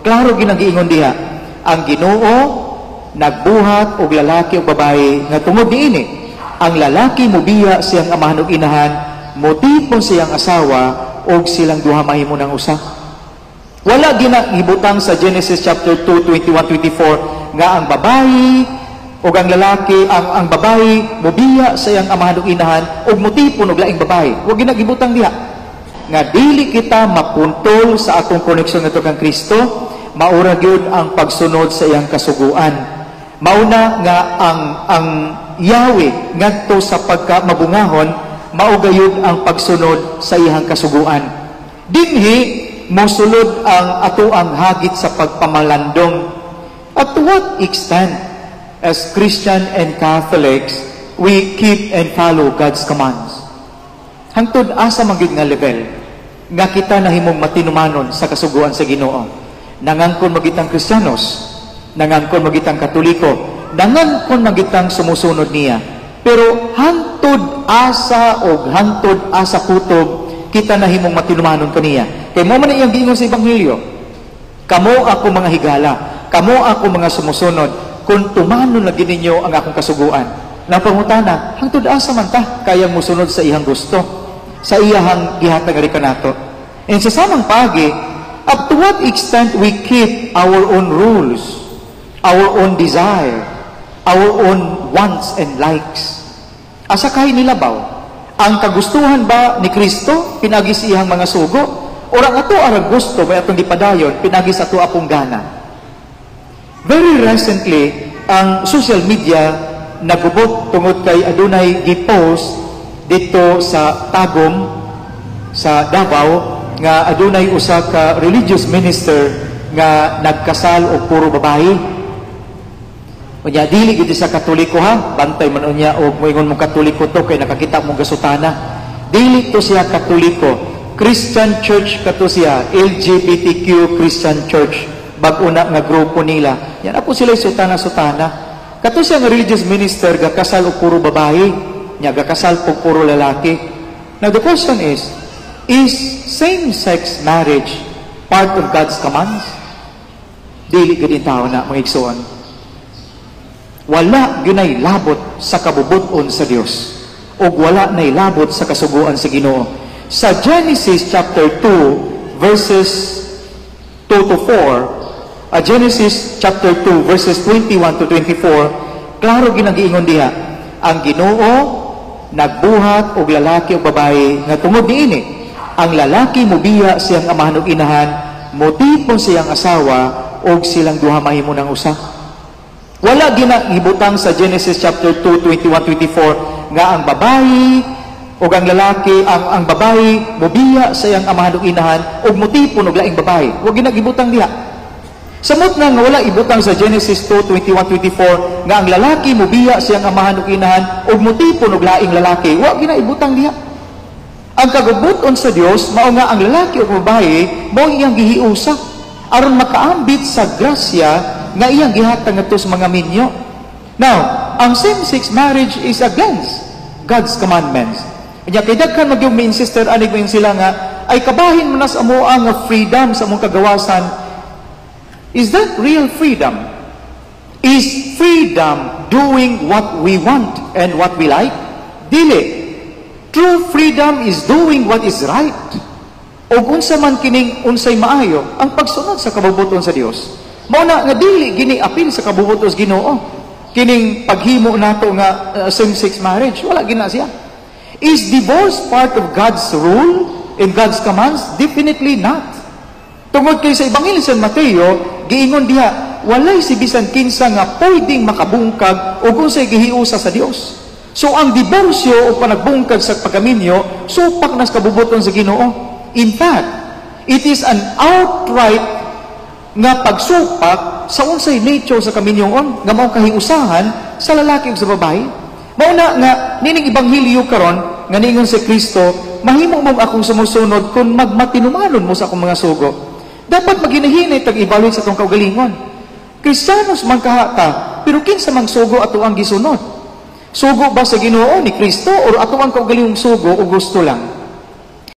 Klaro gyud ang giingon diha. Ang Ginoo nagbuhat og lalaki ug babae nga tungod niini ang lalaki mubiya siyang amahan ug inahan, mutipon siyang asawa ug silang duha mahimo ng usa. Wala gina gibutang sa Genesis chapter 2, 21, 24 nga ang babae ug ang lalaki, ang babae mubiya sa iyang amahan ug inahan ug mutipon og laing babae. Wa gina gibutang diha. Nga dili kita mapuntol sa atong koneksyon ngadto kang Kristo, maura gyud ang pagsunod sa iyang kasuguan. Mauna nga ang Yahweh ngadto sa pagka mabungahon, mao gayud ang pagsunod sa iyang kasuguan. Dinhi mosulod ang atoang hagit sa pagpamalandong. At to what extent, as Christian and Catholics, we keep and follow God's commands? Hangtod asa man gyud nga level nga kita nahimong matinumanon sa kasuguan sa Ginoo? Nangangkon man gyud tang Kristiyanos, nangangkon man gyud tang Katoliko, nangangkon man gyud tang sumusunod niya. Pero hangtod asa og hangtod asa kutob kita nahimong matinumanon kaniya? Kay mao man iyang giingon sa Ebanghelyo. "Kamo ako mga higala, kamo ako mga sumusunod, kung tumanon lagi ninyo ang akong kasuguan." Nang pangutana, hangtod asa man ta kayang musunod sa iyang gusto, sa iyahang gihatag ari kanato? And sa samang pagi, up to what extent we keep our own rules, our own desire, our own wants and likes? Asa kay nilabaw? Ang kagustuhan ba ni Kristo pinagi sa iyang mga sugo? O ang ato arang gusto may atong gipadayon pinagi sa ato apong gana? Very recently, ang social media nagubot tungod kay adunay gipost dito sa Tagum sa Davao nga adunay usa ka religious minister nga nagkasal og puro babae. Unya dili gid sa Katoliko ha, bantay man unya og moingon mo Katoliko to kay nakakita mo gasutana. Dili to siya Katoliko. Christian Church kato siya, LGBTQ Christian Church. Bag-o na nga grupo nila. Yan ako sila sutana-sutana. Kato siya nga religious minister gakasal og puro babae, nya gakasal og puro lalaki. Now the question is same-sex marriage part of God's commands? Dili gid tao na, mga igsoon. Wala ginay labot sa kabubuton sa Dios ug wala nay labot sa kasuguan sa Ginoo. Sa Genesis chapter 2 verses 2 to 4, Genesis chapter 2 verses 21 to 24, klaro ginagiingon diha, ang Ginoo nagbuhat og lalaki ug babae nga tungod niini ang lalaki mubiya siyang amahan ug inahan, mutipon siyang asawa ug silang duha mahimo ng usa. Wala ginahibutang sa Genesis chapter 2, 21, 24 nga ang babae ug ang lalaki, ang babae mubiya sa iyang amahan ug inahan ug mutipon og laing babae. Wa ginagibutang diha. Samot na nga wala ibutang sa Genesis 2, 21, 24 nga ang lalaki mubiya siyang amahan ug inahan ug mutipon og laing lalaki. Wa ginaibutang diha. Ang kagubuton sa Dios mao nga ang lalaki ug babae mao iyang gihiusa aron makaambit sa grasya nga iyang gihatag ngadto sa mga minyo. Now, ang same-sex marriage is against God's commandments. Nya kay daghan magyung may insister anig mo sila nga ay kabahin mo na sa amo ang freedom sa among kagawasan. Is that real freedom? Is freedom doing what we want and what we like? Dili. True freedom is doing what is right. O unsa man kining unsay maayo, ang pagsunod sa kabubuton sa Dios. Mao na nga dili gini apil sa kabubuton sa Ginoo. Kining paghimo nato nga same-sex marriage, wala gina siya. Is divorce part of God's rule and God's commands? Definitely not. Tungod kay sa Ebanghelyo sa Mateo, giingon diha, walay si bisan kinsa nga pwedeng makabungkag og unsay gihiusa sa Dios. So ang diborsyo o panagbungkag sa pagkaminyo, supak nas kabubuton sa Ginoo. In fact, it is an outright nga pagsupak sa unsay nature sa kaminyoon nga mao kahiusahan sa lalaki ug sa babae. Mao na nga nining ebanghelyo karon nga niingon si Kristo, "Mahimo mong akong sumusunod kung magmatinumanon mo sa akong mga sugo." Dapat maginahinay tag evaluate sa atong kaugalingon. Kristiyanos man kahata, pero kinsa mang sugo ato ang gisunod? Sugo ba sa Ginoo ni Kristo or ato ang kaugalingong sugo o gusto lang?